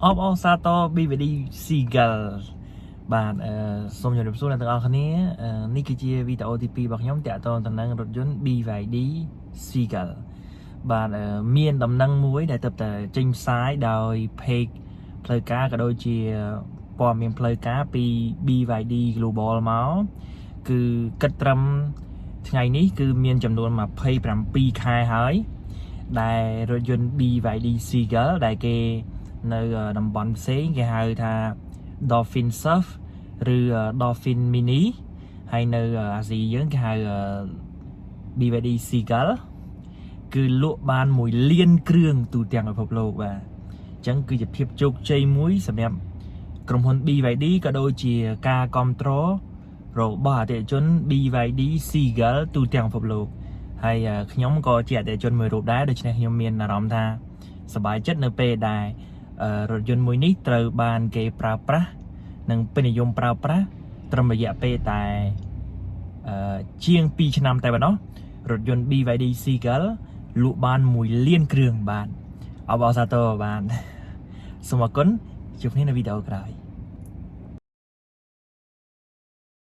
អបអរសាទរ BYD Seagull បាទអឺសូមជម្រាបសួរអ្នកទាំងអស់គ្នាអឺនេះគឺជាវីដេអូទី2របស់ខ្ញុំតាក់ទងទៅនឹងរថយន្ត BYD Seagull បាទអឺមានដំណឹងមួយដែលទើបតែចេញផ្សាយដោយ page ផ្លូវការក៏ដូចជាព័ត៌មានផ្លូវការពី BYD Global មកគឺគិតត្រឹមថ្ងៃនេះគឺមានចំនួន27ខែហើយ ដែលរថយន្ត BYD Seagull ដែលគេនៅតំបន់ផ្សេងគេហៅថា Dolphin Surf ឬ Dolphin Mini ហើយនៅអាស៊ីយើងគេហៅ BYD Seagull គឺលក់បាន1លានគ្រឿងទូទាំងពិភពលោកបាទអញ្ចឹងគឺជាភាពជោគជ័យមួយសម្រាប់ក្រុមហ៊ុន BYD ក៏ដូចជាការគ្រប់គ្រងរបស់អតិថិជន BYD Seagull ទូទាំងពិភពលោក ហើយខ្ញុំក៏ជាអតិថិជនមួយរូបដែរដូច្នេះខ្ញុំមានអារម្មណ៍ថាសប្បាយចិត្តនៅពេលដែលរថយន្តមួយនេះត្រូវបានគេប្រើប្រាស់និងពេញនិយមប្រើប្រាស់ត្រឹមរយៈពេលតែជាង2ឆ្នាំតែប៉ុណ្ណោះរថយន្ត BYD Seagull លក់បាន1លានគ្រឿងបាទអបអរសាទរបាទសូមអរគុណជួបគ្នានៅវីដេអូក្រោយ។